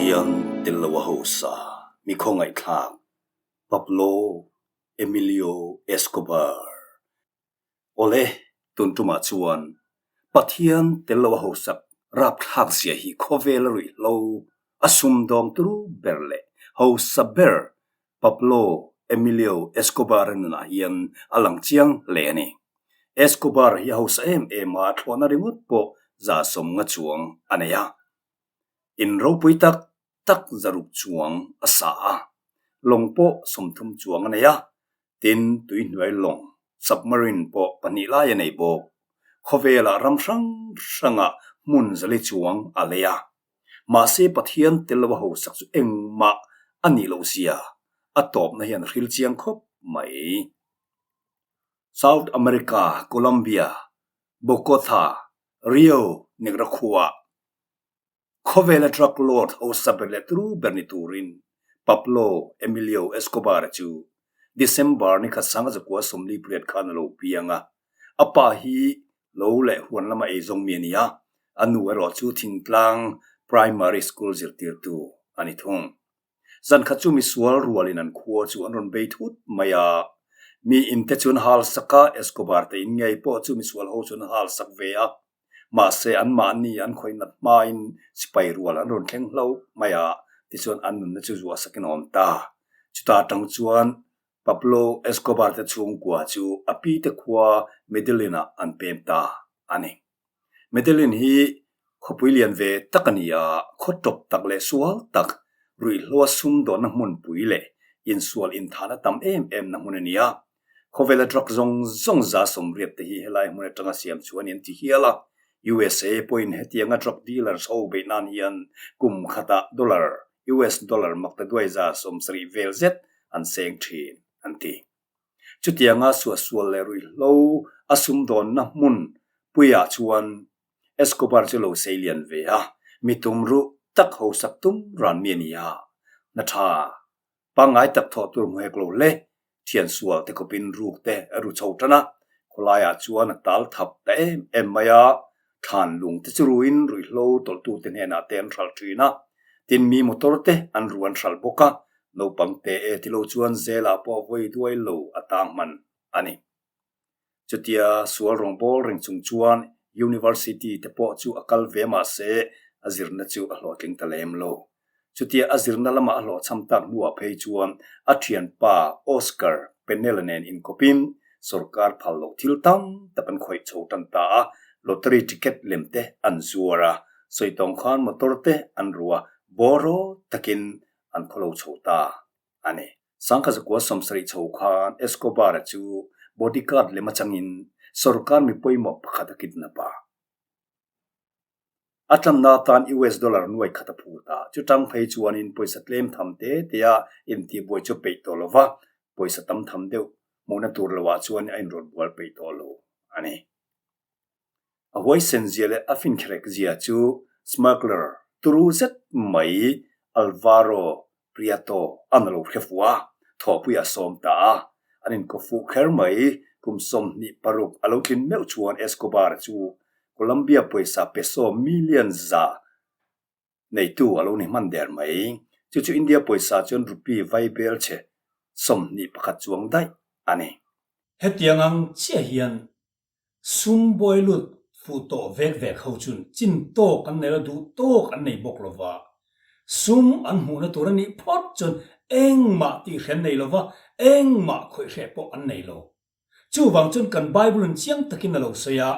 Pathian tel lo a hausa mi khawngaihthlak Pablo Emilio Escobar. Awle, tun tumah chuan Pathian tel lo a hausak rapthlak zia hi khawvel a ruihhlo a sumdawng turu ber leh hausa ber Pablo Emilio Escobar-a nunah hian a lang chiang hle a ni. Escobar hi a hausa em em a, thlawhna ringawt pawh 150 chuang a nei a. In ropui tak tak 600 chuang a sa a, lawng pawh 30 chuang a nei a, tin tuihnuai lawng, submarine, pawh pahnih lai a nei bawk. Khawvelah ram hrang hrangah hmun zali chuang a lei a. Mahse Pathian tel lo a hausak chu engmah a nih loh zia a tawpna hian a hril chiang khawp mai. South America, Colombia, Bogota, Rio Negra khuaah khawvela drug lord hausa ber leh turu ber ni turin Pablo Emilio Escobar-a chu December ni khat 1948 khan a lo piang a. A pa hi lo leh huan lama ei zawng mi a ni a, a nu erawh chu thingtlang primary school zirtirtu a ni thung. Zan khat chu misual rualin an khua chu an rawn bei thut mai a, mi in te chu an hal sak a, Escobar te in ngei pawh chu misual ho chu an hal sak ve a, mahse anmahni an khawih nat hmain sipai rual an rawn thleng hlauh mai a, tichuan an nunna chu zuah sakin a awm ta. Chuta tang chuan Pablo Escobar te chhungkua chu a pi te khua Medellin ah an pem ta a ni. Medellin hi khawpui lian ve tak a ni a, khaw tawp tak leh sual tak, ruihhloa sumdawnna hmunpui leh insual inthahna tam em em na hmun a ni a. Khawvela drug zawng zawng 80 te hi helai hmun atanga siam chu a ni an ti hial a. USA pawhin hetianga drug dealers ho beih nan hian kum khatah dollar US dollar maktaduai 70 vel zet an seng thin, an ti. Chutianga suahsual leh ruihhlo a sumdawnna hmun puiah chuan Escobar chu lo sei lian ve a, mi tumruh tak hausak tum ran mi a ni a, hna tha Pangngai tak thawh tur hmu hek lo hle. Thian sual te khawpin ruk te a ru chho tan a, khawlaiah chuan a tal thap ta em em mai a, thlan lung te chu ruin ruihhlo tawlhtu te hnenah te an hralh thin a, tin mi motor te an ru an hralh bawk a, naupang te e tilo chuan zelah pawh vawi duai lo a tang hman a ni. Chutia sual rawngbâwl reng chung chuan University te pawh chu a kal ve mahse a zirna chu a hlawhtling ta lem lo. Chutia a zirna lama a hlawhchham tak hnuah phei chuan a thianpa Oscar Penella nen inkawpin sorkar phal loh thil tam tak an khawih chho tan ta a, lottery ticket lem te an zuar a, sawitawng khan motor te an ru a, bawraw takin an khawlo chho ta a ni. 1970 chho khan Escobar-a chu bodyguard lem atangin sorkar mi pawimawh pakhat a kidnap a. A tanna atan US dollar nuai khat a phut a, chutang phei chuanin pawisa tlem tham te tea intihbuai chu peih tawh lo va, pawisa tam tham deuh hmuhna tur loah chuan a inrawlh bual peih tawh lo a ni. A huaisen zia leh a finkherek zia chu smuggler turu zet mai Alvaro Prieto an a lo hre fuh a, thawhpui a sawm ta a. An inkawp fuh kher mai, kum 26 a lo tlin meuh chuan Escobar chu Colombia pawisa peso million za neitu a lo ni hman der mai. Chu chu India pawisa chuan rupee vaibel chhe 21 chuang daih a ni. Hetiang ang chiah hian Sum buai lut fuh tawh vek vek ho chun chin tawk an nei lo, duh tawk an nei bawk lo va. Sum an hmuhna tur a nih phawt chuan engmah tihhren nei lo va, engmah khawihhreh pawh an nei lo. Chuvang chuan kan Bible-in chiang takin a lo sawi a,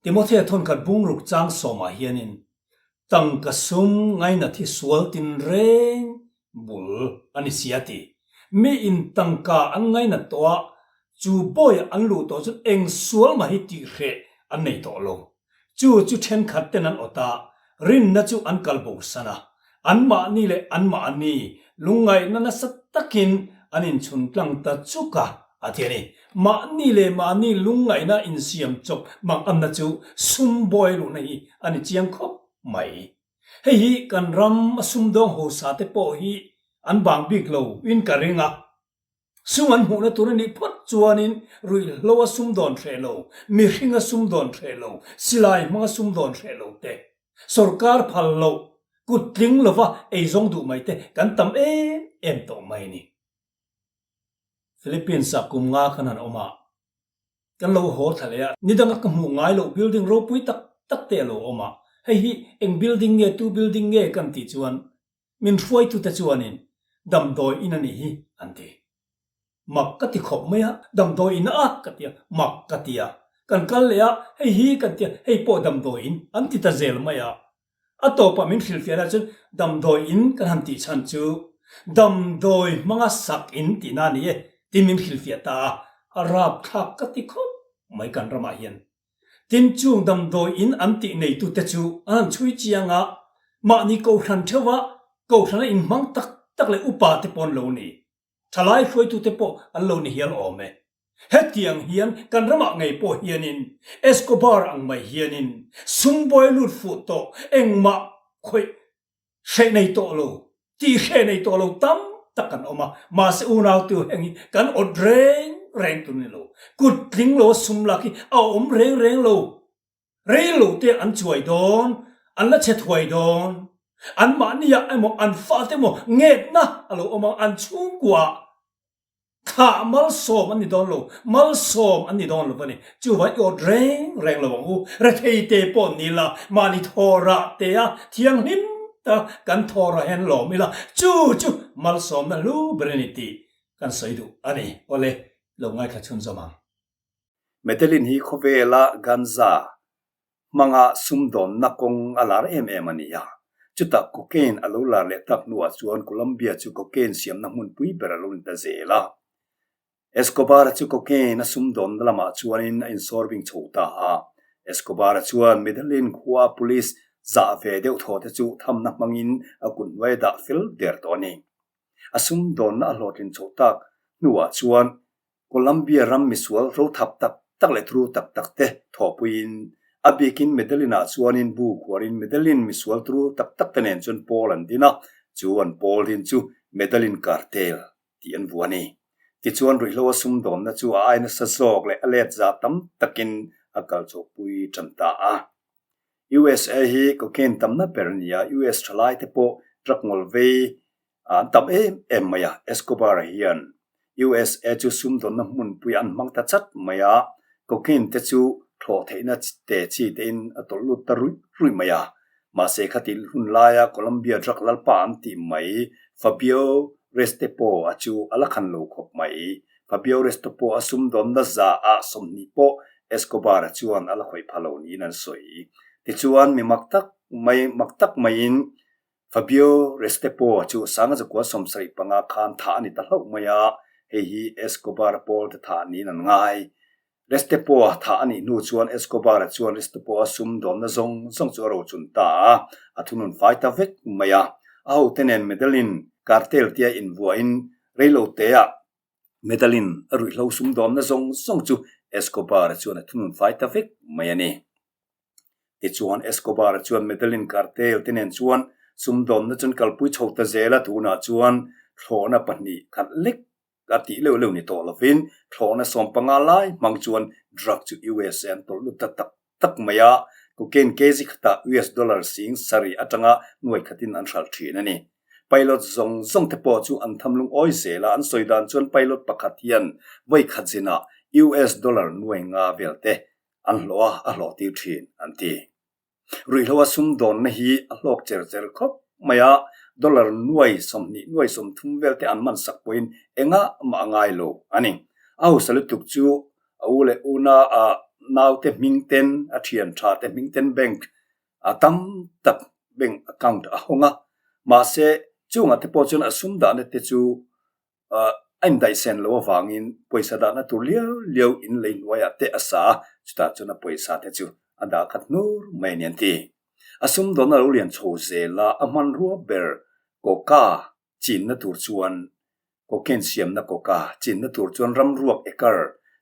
Timothea thawnkhat bungruk chang sawmah hianin, Tangka sum ngainat hi sual tinreng bul a ni si a ti. Mi in tangka an ngainat tawh a, chu bawiah an luh tawh chuan eng sual mah hi tihhreh an nei tawh lo. Chu chu thenkhat ten an awt a, rinna chu an kal bosan a. Anmahni leh anmahni lungngaihna nasa takin an inchhun tlang ta chuk a, a ti a ni. Mahni leh mahni lungngaihna insiam chawp mak anna chu sum bawi luhna hi a ni chiang khawp mai. Hei hi kan ram a sumdawng hausa te pawh hi an bang bik lo in ka ring a. Sum an hmuhna tur a nih phawt chuanin ruihhlo a sumdawn hreh lo, mihring a sumdawn hreh lo, silai hmang a sumdawn hreh lo te, sorkar phal loh. Kut tling lova ei zawng duh mai te kan tam em em tawh mai a ni. Philippines-ah kum nga kan han awm a, kan lo haw thla leh a, ni danga ka hmuh ngai loh building ropui tak tak te a lo awm a, hei hi eng building nge tu building nge kan tih chuan min hruaitute chuanin damdawi in a nih hi an ti. Mak ka ti khawp mai a, damdawi in a ka ti a, mak ka ti a, kan kal leh a, hei hi kan ti a, hei pawh damdawi in an ti ta zel mai a. A tawpah min hrilhfiahna chuan damdawi in kan han tih chhan chu damdawi hmanga sak in tihna a ni e tiin min hrilhfiah ta a, a rapthlak ka ti khawp mai kan ramah hian. Tin chung damdawi in an tih neitute chu an han chhui chiang a, mahni kohhran theuha kohhrana inhmang tak tak leh upa te pawh an lo ni. Thalai hruaitute pawh an lo ni hial awm e. Hetiang hian kan ramah ngei pawh hianin Escobar ang mai hianin sumbawi lut fuh tawh engmah khawih hreh nei tawh lo, tih hreh nei tawh lo tam tak kan awm a, mahse unautu heng hi kan awt reng reng tur ni lo. Kut tling lo a sum lak hi a awm reng reng lo. Rei lo te an chuai dawn, an la che thuai dawn. Anmahniah emaw an fate emaw ngetna a lo awm ang, an chhungkuaah thlah malsawm an ni dawn lo, malsawm an ni dawn lo a ni. Chuvang i awt reng reng lo ang u, rethei te pawh ni la, mahni thawhrah te a thianghlim ta kan thawhrah hian lawm ila, chu chu malsawmna hlu ber a ni tih kan sawi duh a ni. Awle, lo ngaithla chhunzawm ang. Medellin hi khawvela ganja hmanga sumdawnna kawng a lar em em a ni a. Chutah cocaine a lo lar leh tak hnuah chuan Colombia chu cocaine siamna hmunpui ber a lo ni ta zel a. Escobar-a chu cocaine a sumdawnna lamah chuanin a insawrbing chho ta a. Escobar-a chuan Medellin khua police zah ve deuh thaw te chu thamna hmangin a kut hnuai a dah fel der tawh a ni. A sumdawnna a hlawhtlin chhoh tak hnuah chuan Colombia ram misual rothap tak tak leh turu tak tak te thawhpuiin a bikin Medellin-ah chuanin bu khuarin Medellin misual turu tak tak te nen chuan pawl an din a, chu an pawl din chu Medellin Cartel tih an vuah a ni. Tichuan ruihhlo a sumdawnna chu a ai nasa zawk leh a let za tam takin a kal chhohpui tan ta a. USA hi cocaine tamna ber a ni a, US thalai te pawh truck ngawl vei An tam em em mai a, Escobar-a hian USA chu sumdawnna hmunpui an hmang ta chat mai a, cocaine te chu thlawh theihna te chi tein a tawlh lut ta ruih ruih mai a. Mahse khati hun laia Colombia drug lalpa an tih mai Fabio Restrepo-a chu a la khan lo khawp mai. Fabio Restrepo-a sumdawnna za ah 20 pawh Escobar-a chuan a la khawih pha lo niin an sawi. Tichuan mi mak tak mai mak tak maiin Fabio Restrepo chu sanga zakua 75 khan thah a ni ta hlauh mai a, hei hi Escobar-a pawl te thah niin an ngai. Restrepo-a thah a nih hnu chuan Escobar-a chuan Restrepo-a sumdawnna zawng zawng chu a rochun ta a, a thunun fai ta vek mai a. A hote nen Medellin cartel tia invuahin reiloteah Medellin a ruihhlo sumdawnna zawng zawng chu Escobar-a chuan a thunun fai ta vek mai a ni. Tichuan, Escobar-a chuan Medellin cartel te nen chuan sumdawnna chuan kalpui chho ta zel a, tunah chuan thlawhna pahnih khat lek a tih leuh leuh ni tawh lovin thlawhna 15 lai hmang chuan drug chu USA an tawlh lut ta tak tak mai a, cocaine kg khatah US dollar sing sarih atanga nuai khatin an hralh thin a ni. Pilot zawng zawng te pawh chu an tham lungawi zel a, an sawi dan chuan pilot pakhat hian vawi khat zinah US dollar nuai nga vel te an hlawh a, a hlawh tir thin, an ti. Ruihhlo a sumdawnna hi a hlawk cher cher khawp mai a, dollar nuai 20 nuai 30 vel te an man sak pawhin engah mah a ngai lo a ni. A hausa lutuk chu a u leh una a naute hming ten, a thian tha te hming ten bank a tam tak bank account a hawng a, mahse chungah te pawh chuan a sumdahna te chu a indaihsen loh avangin pawisa dahna tur liau liau in lei hnuaiah te a sa a, chutah chuan a pawisa te chu a dah khat hnur mai a ni an ti. A sumdawnna lo lian chho zel a, a hmanrua ber coca chinna tur chuan cocaine siamna coca chinna tur chuan ramruak ekar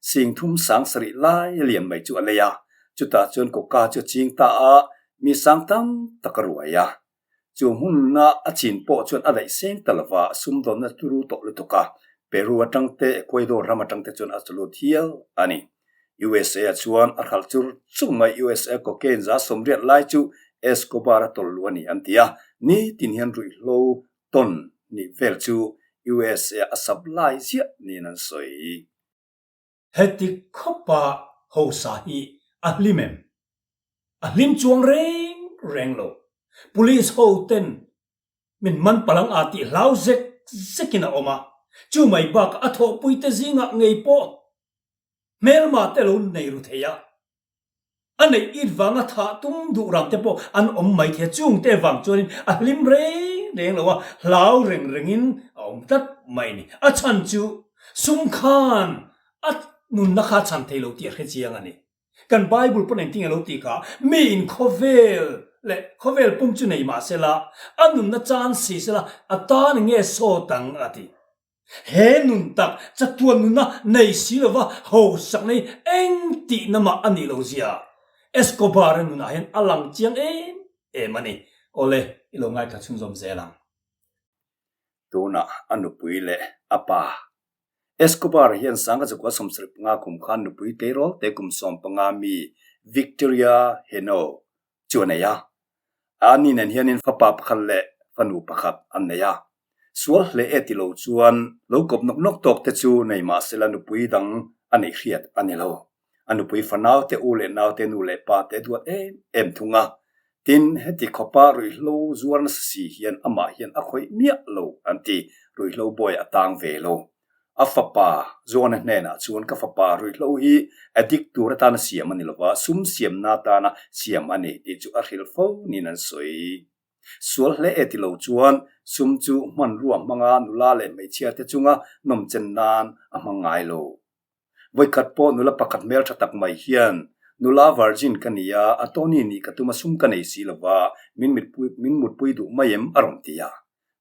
sing thum sang sarih lai a lian mai chu a lei a, chutah chuan coca chu a ching ta a, mi sang tam tak a ruai a. Chu hmunna a chin pawh chuan a daih seng ta lova, sumdawnna turu tawh lutuk a, Peru atang te, Ecuador ram atang te chuan a chalut hial a ni. USA ah chuan a hralh chur chur mai, USA cocaine za 80 lai chu Escobar a tawlh luh a ni an ti a, nitin hian ruihhlo tawn nih vel chu USA a supply ziah niin an sawi. Heti khawpa hausa hi a hlim em? A hlim chuang reng reng lo. Police ho ten min man palang a tih hlau zek zekin a awm a, chu mai bakah a thawhpuite zingah ngei pawh hmelma te lo nei ru thei a. A neih it vanga thah tum duh ram te pawh an awm mai thei a, chungte vang chuanin a hlim reng reng lo a, hlau reng rengin a awm tlat mai a ni. A chhan chu sum khan a nunna kha a chhan thei lo tih a hre chiang a ni. Kan Bible pawn engtin a lo tih kha, miin khawvel leh khawvel pum chu nei mah sela, a nunna chan si sela, a tan nge sawt ang a ti. He nun tak chatuan nuna nei si lova hausakna hi eng tihna mah a nih lo zia Escobar-a nunah hian a lang chiang em em a ni. Awle, i lo ngaithla chhunzawm zel ang. Tunah a nupui leh a pa Escobar hian sangha zakua 75 kum khan nupui tleirawl te kum 15 mi Victoria Heno chu a nei a. A ni nen hianin fapa pakhat leh fanu pakhat an nei a. Sual hle e ti lo chuan lo kawp nawk nawk tawk te chu nei mah sela nupui dang a neih hriat a ni lo. A nupui fanau te u leh nau te nu leh pa te duat em em thung a. Tin, heti khawpa ruihhlo zuar nasa si hian amah hian a khawih miah lo an ti, ruihhlo bawi a tang ve lo. A fapa John-a hnenah chuan ka fapa ruihhlo hi addict tur atana siam a ni lova, sum siamna atana siam a ni tih chu a hrilh fo niin an sawi. Sual hle e ti lo chuan sum chu hmanrua hmanga nula leh hmeichhia te chunga nawmchen nan a hmang ngai lo. Vawikhat pawh nula pakhat hmeltha tak mai hian, Nula virgin ka ni a, a Tony nih ka tum a sum ka nei si lova, min mitpui min mutpui duh mai em? a rawn ti a.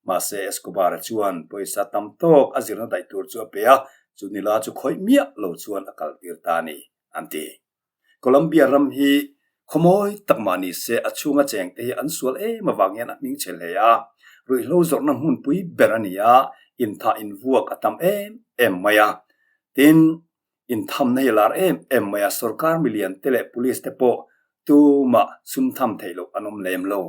Mahse Escobar-a chuan pawisa tam tawk a zirna daih tur chu a pe a, chu nula chu khawih miah lo chuan a kaltir ta a ni, an ti. Colombia ram hi khawmawi tak mah ni se a chhunga chengte hi an sual em avang hian a hming chhe hle a, ruihhlo zawrhna hmunpui ber a ni a, inthah invuak a tam em em mai a. Tin, inthamna hi a lar em em mai a, sorkar milian te leh police te pawh tumah sum tham theih loh an awm lem lo.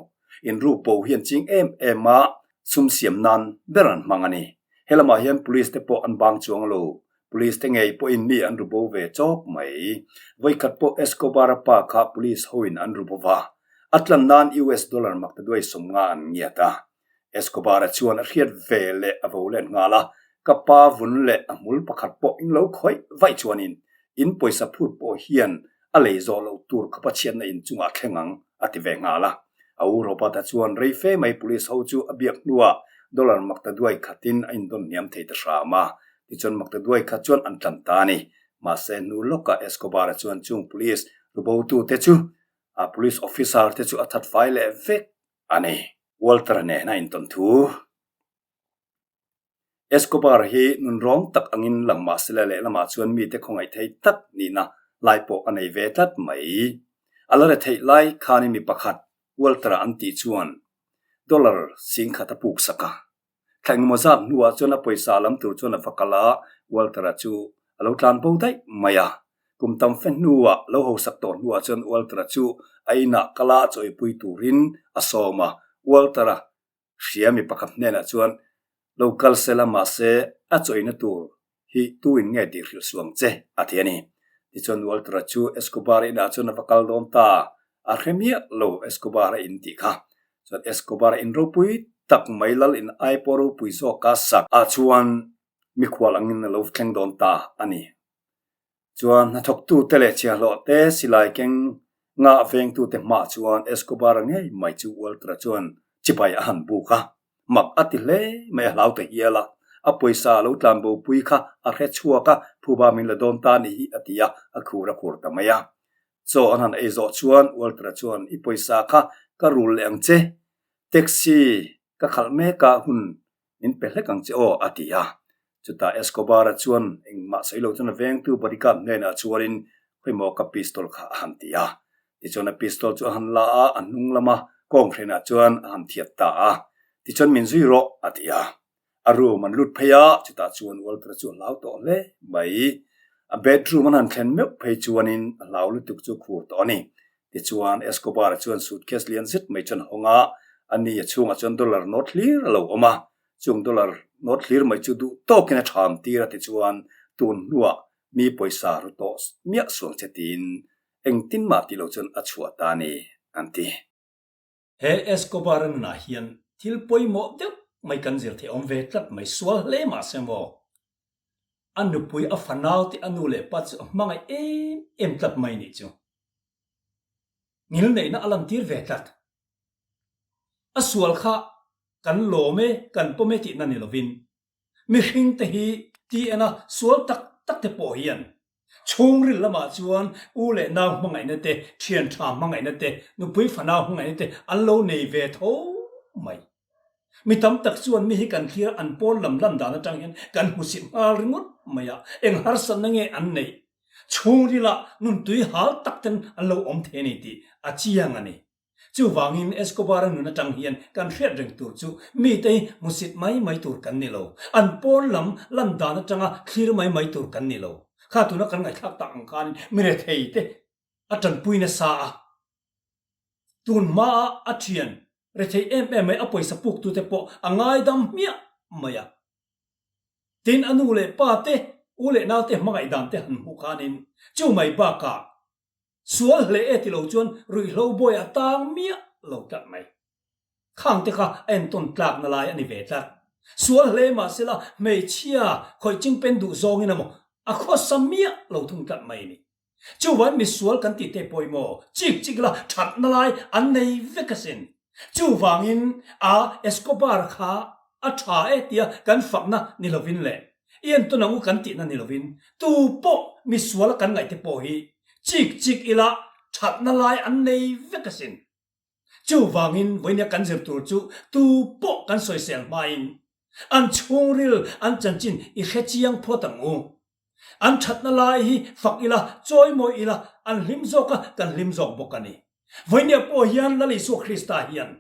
Inruk bo hi an ching em em a, sum siam nan ber an hmang a ni. He lamah hian police te pawh an bang chuang lo. Police te ngei pawhin mi an ru bo ve chawk mai. Vawikhat pawh Escobar-a pa kha police hoin an ru bo va. A tlan nan US dollar maktaduai 50 an ngiat a. Escobar-a chuan a hriat ve leh a vo let nghal a, Ka pa vun leh a hmul pakhat pawh in lo khawih vaih chuanin in pawisa phut pawh hian a lei zawh loh tur ka Pathianna in chungah thleng ang, a ti ve nghal a. A u Robert-a chuan rei fe mai police ho chu a biak hnuah dollar maktaduai khatin a indawn hniam thei ta hram a. Tichuan maktaduai khat chuan an tlan ta a ni. Mahse hnu lawkah Escobar-a chuan chung police rubotute chu a police officer te chu a that fai leh vek a ni. Walter-a nena intawn thu. Escobar hi nunrawng tak angin lang mah sela lehlamah chuan mite khawngaih thei tak nihna lai pawh a nei ve tlat mai. A la retheih lai khanin mi pakhat Walter-a an tih chuan dollar 10,000 a puk sak a. Thla engemaw zat hnuah chuan a pawisa lam tur chuan a va kal a, Walter-a chu a lo tlan bo daih mai a. Kum tam fe hnuah lo hausak tawh hnuah chuan Walter-a chu a inah kala a chawipui turin a sawm a. Walter-a hria mi pakhat hnenah chuan lo kal sela mahse a chawina tur hi tuin nge tih hrilh suang che a ti a ni. Tichuan Walter-a chu Escobar-a inah chuan a va kal dawn ta, a hre miah lo Escobar-a in tih kha. Chuan Escobar-a in ropui tak mai lal in ai pawh ropui zawk a sak ah chuan mikhual angin a lo thleng dawn ta a ni. Chuan hnathawktute leh chhiahhlawhte silai keng ngah vengtute hmah chuan Escobar-a ngei mai chu Walter-a chuan chibai a han buk a. Mak a ti hle mai a hlau ta hial a. A pawisa a lo tlan bopui kha a hre chhuak a, phuba min la dawn ta ni hi a ti a, a khur a khur ta mai a. Chaw an han ei zawh chuan Walter-a chuan i pawisa kha ka rul leh ang che, taxi ka khalh mek a hun Min pe hlek ang che aw, a ti a. Chutah Escobar-a chuan engmah sawi lo chuan a vengtu bodyguard hnenah chuanin khawimaw ka pistol kha a han ti a. Tichuan a pistol chu a han la a, a hnung lama kawng hrenah chuan a han thiat ta a. Tichuan min zui rawh, a ti a. A room an lut phei a, chutah chuan Walter-a chu a hlau tawh hle mai. A bedroom an han thlen meuh phei chuanin a hlau lutuk chu a khur tawh a ni. Tichuan, Escobar-a chuan suitcase lian zet mai chuan a hawng a, a ni a chhungah chuan dollar note hlir a lo awm a. Chung dollar note hlir mai chu duh tawkin a ṭham tir a tichuan tun hnuah mi pawisa ru tawh miah suang che tiin engtin mah tih lo chuan a chhuah ta a ni, an ti. He Escobar-a nunah hian thil pawimawh deuh mai kan zir theih awm ve tlat mai sual hle mah se maw? A nupui a fanau te a nu leh pa chu a hmangaih em em tlat mai nih chu. Ngilneihna a lantir ve tlat. A sual kha kan lawm e, kan pawm e tihna ni lovin mihring te hi ti en a sual tak tak te pawh hian chhungril lamah chuan u leh nau hmangaihna te, thian tha hmangaihna te, nupui fanau hmangaihna te an lo nei ve tho mai. Mi tam tak chuan mi hi kan thlir an pawn lam lan dan atang hian kan hmusit nghal ringawt mai a, eng harsatna nge an neih? Chhungrilah nuntui hal tak ten an lo awm thei a ni tih a chiang a ni. Chuvangin Escobar-a nun atang hian kan hriat reng tur chu mite hi hmusit mai mai tur kan ni lo. An pawn lam lan dan atanga thlir mai mai tur kan ni lo. Kha tuna kan ngaihthlak tak ang khanin mi rethei te a tanpui nasa a. Tun hmaa a thian rethei em em mai a pawisa puktute pawh a ngaidam hmiah mai a. Tin a nu leh pa te, u leh nau te hmangaih dan te han hmuh khanin chu mai bakah Sual hle e ti lo chuan ruihhlo bawi a tang miah lo tlat mai. Khang te kha a entawn tlakna lai a ni ve tlat. Sual hle mahsela hmeichhia khawih chingpen duh zawngin emaw a khawsa miah lo thung tlat mai a ni. Chuvain misual kan tih te pawimawh chik chik la thatna lai an nei vek asin. Chuvangin a Escobar kha a tha e tia kan fakna ni lovin leh i entawn ang u kan tihna ni lovin tu pawh misuala kan ngaih te pawh hi chik chik ila thatna lai an nei vek asin. Chuvangin vawinia kan zir tur chu tu pawh kan sawisel hmain an chhungril an chanchin i hrechiang phawt ang u. An thatna lai hi fak ila, chawimawi ila, an hlim zawk a, kan hlim zawk bawk a ni. Vawinia pawh hian Lal Isua Krista hian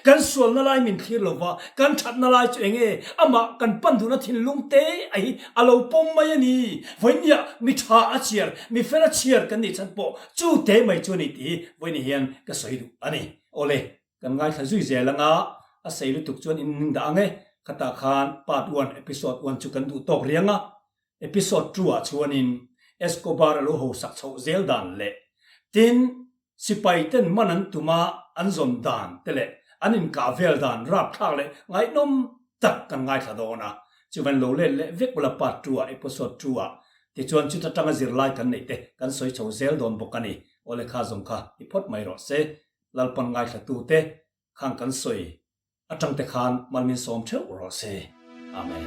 kan sualna lai min thlir lo va, kan thatna lai chu eng nge? Amah kan pan duhna thinlung te a hi a lo pawm mai a ni. Vawinia mi tha a chhiar, mi fel a chhiar kan nih chhan pawh chu te mai chu a ni tih hi vawinia hian ka sawi duh a ni. Awle, Kan ngaithla zui zel anga a sei lutuk chuan in ning dah ang e. Khatah khan part one episode one chu kan duh tawk riang a, episode two ah chuanin Escobar a lo hosak chhoh zel dan leh tin sipai ten man an tum a an zawn dan te leh an inkah vel dan rapthlak leh ngaihnawm tak kan ngaithla dawn a. Chuvan lo let leh vek ula part two ah episode two ah tichuan chuta tanga zirlai kan neih te kan sawi chho zel dawn bawk a ni. Awle kha zawng kha i phawt mai rawh se. Lalpan ngaithlatute khan kan sawi atangte khan mal min sawm theuh rawh se. Amen.